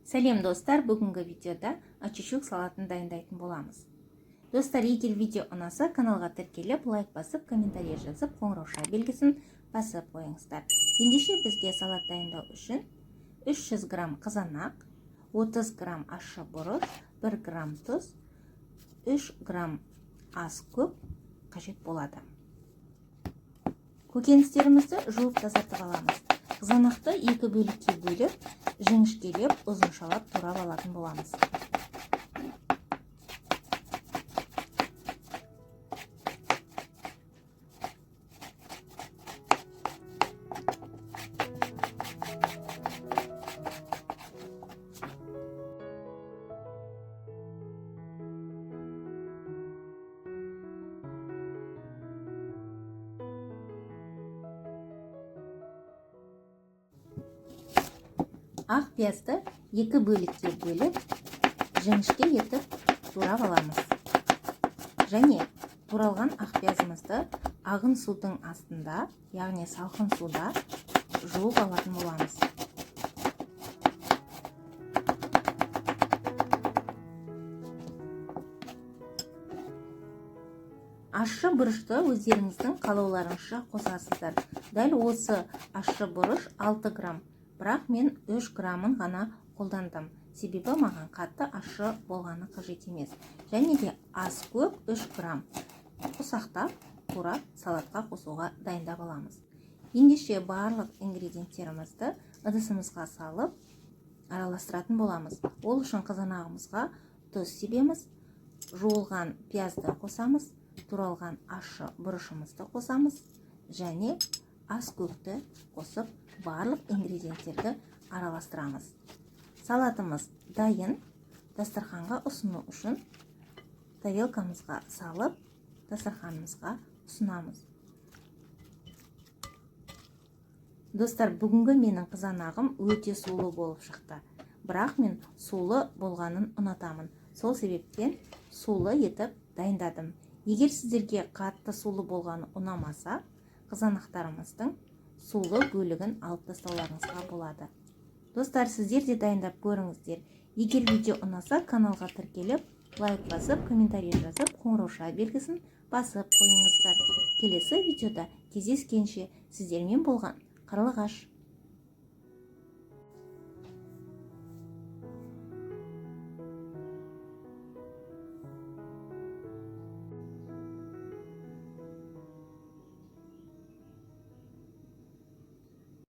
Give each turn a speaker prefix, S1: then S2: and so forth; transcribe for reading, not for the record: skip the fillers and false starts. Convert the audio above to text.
S1: Сәлем, достар! Бүгінгі видеода очищук салатын дайындайтын боламыз. Достар, егер видео ұнаса, каналға тіркеліп, лайк басып, комментарий жазып, қоңырауша белгісін басып қойыңыздар. Ендеше, бізге салат дайындау үшін 300 грамм қызанақ, 30 грамм ащы бұрыш, 1 грамм тұз, 3 грамм ас көк қажет болады. Көкөністерімізді жуып, тазартып аламыз. Қызанақты екі бөлікке бөліп, жіңішкелеп, ұзыншалап турап алатын боламыз. Ақ пиязды екі бөлікке бөліп, жіңішке етіп турап аламыз. Және туралған ақ пиязымызды ағын судың астында, яғни салқын суда жуып алатын боламыз. Ащы бұрышты өздеріңіздің қалауларыңызша қосасыздар. Дәл осы ащы бұрыш 6 грамм, бірақ мен 3 граммын ғана қолдандым, себебі маған қатты ащы болғаны қажет емес. Және де ас көк 3 грамм ұсақтап турап, салатқа қосуға дайындап аламыз. Ендеше, барлық ингредиенттерімізді ыдысымызға салып, араластыратын боламыз. Ол үшін қызанағымызға тұз себеміз, жуылған пиязды қосамыз, туралған ащы бұрышымызды қосамыз және ас көкті қосып, барлық ингредиенттерді араластырамыз. Салатымыз дайын. Дастарханға ұсыну үшін тарелкамызға салып, дастарханымызға ұсынамыз. Достар, бүгінгі менің қызанағым өте сулы болып шықты, бірақ мен сулы болғанын ұнатамын, сол себептен сулы етіп дайындадым. Егер сіздерге қатты сулы болғаны ұнамаса, қызанақтарымыздың сулы бөлігін алып тастауларыңызға болады. Достар, сіздер де дайындап көріңіздер. Егер видео ұнаса, каналға тіркеліп, лайк басып, комментарий жазып, қоңырауша белгісін басып қойыңыздар. Келесі видеода кездескенше, сіздермен болған Қарлығаш.